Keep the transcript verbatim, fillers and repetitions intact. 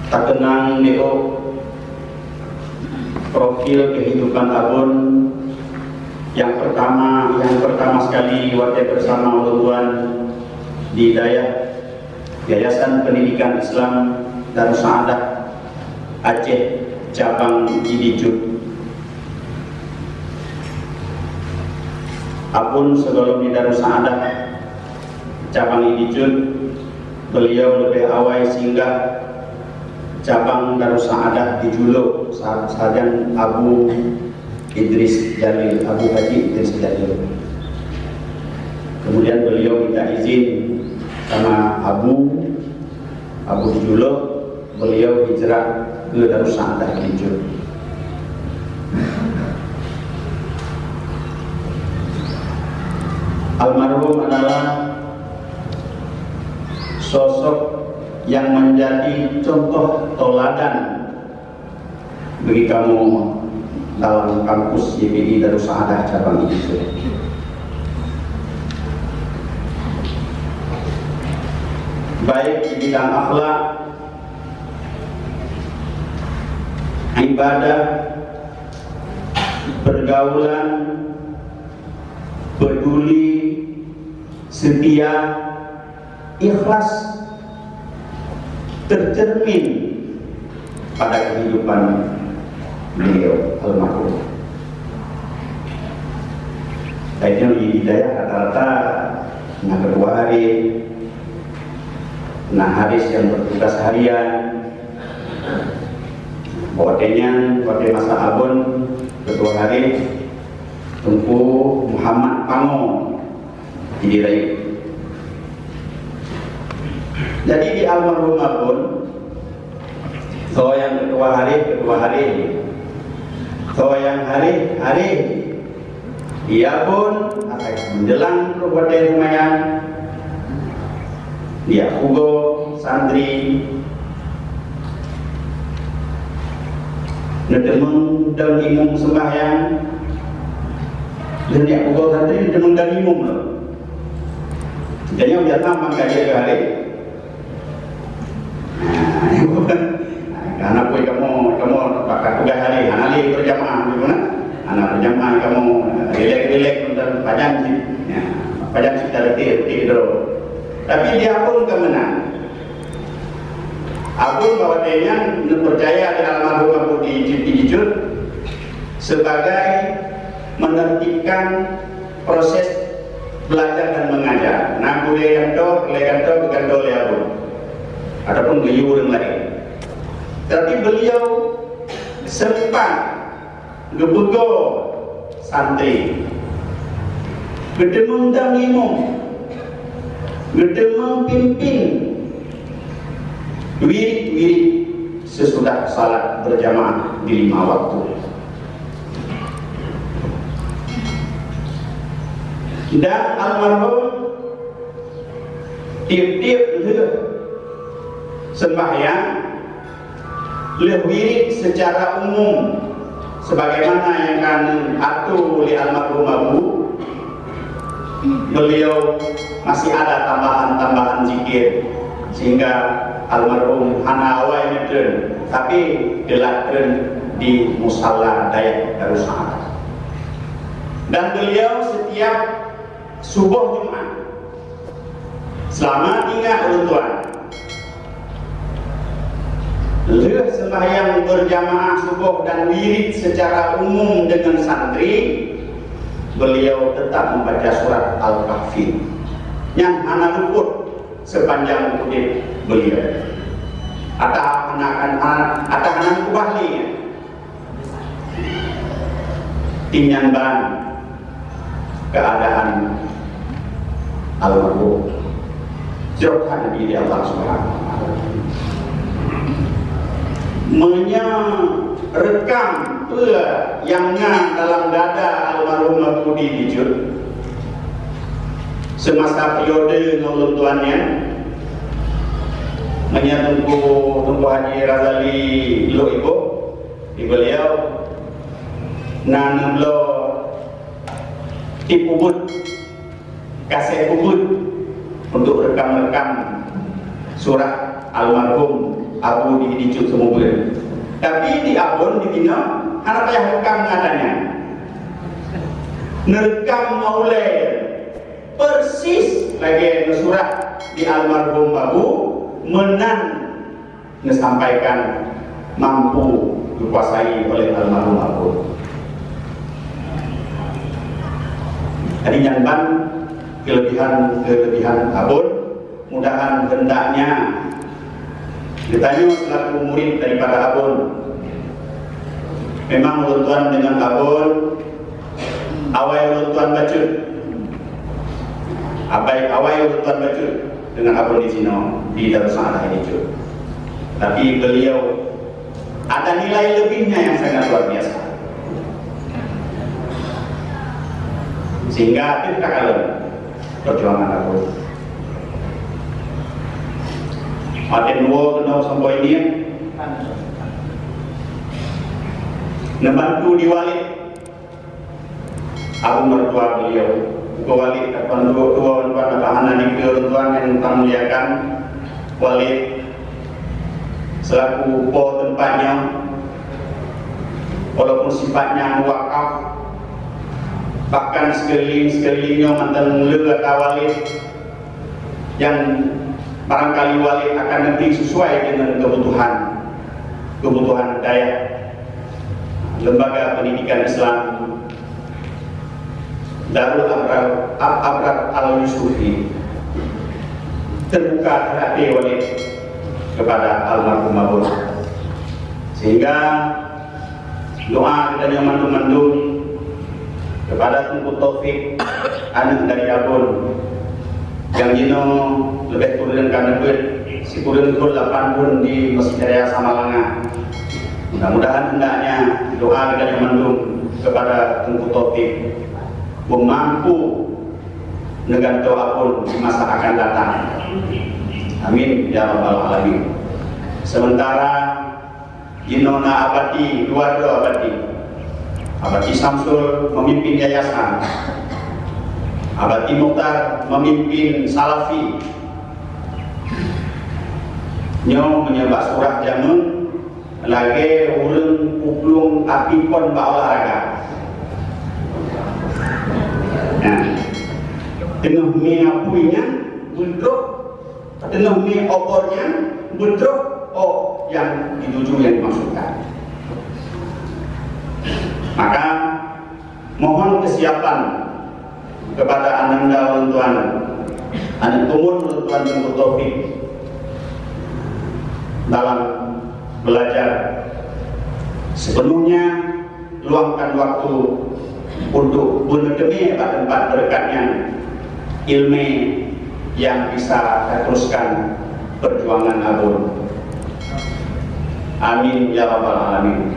Takeunang di ôk profil kehidupan Abon yang pertama, yang pertama sekali watée bersama ulôn tuan di dayah Yayasan Pendidikan Islam Darussa'adah Aceh cabang Idijut. Abon sebelum di Darussa'adah cabang Idijut, beliau lebih awai singgah cabang Darussa'adah di Julok, sa-, sajan Abu Idris Jalil, Abu Haji Idris Jalil. Kemudian beliau minta izin sama Abu, Abu di Julok, beliau hijrah ke Darussa'adah Idijut. Almarhum adalah sosok yang menjadi contoh teladan bagi kamoe dalam kampus Y P I Darussa'adah cabang Idijut. Baik di bidang akhlak, ibadah, pergaulan, peduli, setia, ikhlas, tercermin pada kehidupan beliau almarhum. Kayaknya di dayah rata-rata na ketua hareh, na hareh nyang bertugas harian. Watée nyan, watée masa Abon ketua hareh, Teungku Muhammad Pango. Jadi laén. Jadi di almarhum Abon, soe nyang ketua hareh, ketua hareh. Soe nyang hareh, hareh. Di Abon, asai menjelang peuet watée seumayang, di Abu Go santri neuteumeung dan imum sembahyang, dan di Abu Go santri neuteumeung dan imum lom. Jadinya biasa mangkaji keu hareh. Nah, hana pun kamoe, kamoe pakat tugaih hareh, hana lé berjamaah di mana? Hana berjamaah kamoe, rilek-rilek nonton pajan cit. Ya, pajan cit tareuteh-reuteh droe. Tapi di Abon ka meunan. Abon bak watée nyan neupeucaya di almarhum Abu di Idijut sebagai menertibkan proses belajar dan mengajar. Na gurée gantoe, gurée gantoe, geugantoe lé Abon ataupun geuyue ureuëng laén. Tapi beliau sempat geupeugoe santri, geuteumeung dan imum, geuteumeung pimpin wirid-wirid sesudah salat berjamaah di lima waktu. Dan almarhum tiep-tiep lheueh sembahyang, lheueh wirid secara umum sebagaimana nyang ka neuatur lé almarhum Abu, beliau masih ada tambahan-tambahan zikir sehingga almarhum hana awai neutreun, tapi geulat treun di musala dayah Darussa'adah. Dan beliau setiap suboh Jumat, seulama ingat ulôn tuan, lheueh sembahyang berjamaah suboh dan wirid secara umum dengan santri, beliau tetap membaca surat Al-Kahfi. Nyan hana luput sepanjang udeb beliau. Atah hana akan, atah hana keubah lé nyan. Inyan ban keuadaan almarhum. Jroh that Nabi di Allah Subhanahu wa Taala. Meunyoe reukam peue nyang na dalam dada almarhum Abu di Idijut, semasa periode ngon ulôn tuan nyan, meunyoe Teungku, Teungku Haji Razali Lhokseumawe, di beliau na neubloe tip ubit, kaset ubit, untuk rekam-rekam surat almarhum Abu di, di Cut Seumubeuet. Tapi di Abon di Binoe hana payah rekam ngon ata nyan. Neurekam ngon ulée persis lagée neusurat di almarhum Abu, meunan neusampaikan mampu dikuasai oleh almarhum Abon. Jadi nyan ban kelebihan-kelebihan Abon. Mudahan hendaknya geutanyoe selaku murid daripada Abon, memang ulôn tuan deungon Abon, awai ulôn tuan bacut, awai, awai ulôn tuan bacut deungon Abon di sinoe, di Darussalam ini, Cut. Tapi beliau ada nilai lebihnya yang sangat luar biasa. Sehingga teuka kalon perjuangan Abon. Maten woe keunoe sampoe ini, neubantu di Walid. Abu mertua beliau, Teungku Walid, Tuan Guru, Tuan, Tuan, Abah Hana, Nike, Tuan yang kami muliakan, Walid selaku po tempat nyoe, walaupun sifatnya muwakaf, bahkan sekeliling-sekeliling nyoe mantan le ata Walid, yang barangkali Walid akan neubri sesuai dengan kebutuhan, kebutuhan dayah Lembaga Pendidikan Islam Darul Abrar, Ab-, Abrar Al-Yusufi, terbuka hati Walid kepada almarhum Abon. Sehingga doa geutanyoe mandum-mandum kepada Teungku Taufik, aneuk dari Abon, nyang jinoe leubeh kureueng ka neubeuet sikureueng thon lapan thon di Mesjid Raya Samalanga. Mudah-mudahan hendaknya doa geutanyoe mandum kepada Teungku Taufik beumampu neugantoe Abon di masa akan datang. Amin ya rabbal alamin. Sementara jinoe na Abati, dua droe Abati. Abati Samsul memimpin yayasan. Abati Mukhtar memimpin Salafi. Nyoe meunyoe bak surah jameun lagée ureuëng peuplueng api phon bak olahraga. Nah, teungoh mi apui nyan beudroe, teungoh mi obor nyan beudroe, oh, nyang dituju, nyang dimaksudkan. Maka mohon kesiapan kepada ananda ulôn tuan, aneuk keumuen ulôn tuan Teungku Taufik dalam belajar. Sepenuhnya luangkan waktu untuk beuneuteumé bak teumpat beureukat nyan, ileumé nyang bisa tateruskan perjuangan Abon. Amin ya rabbal alamin.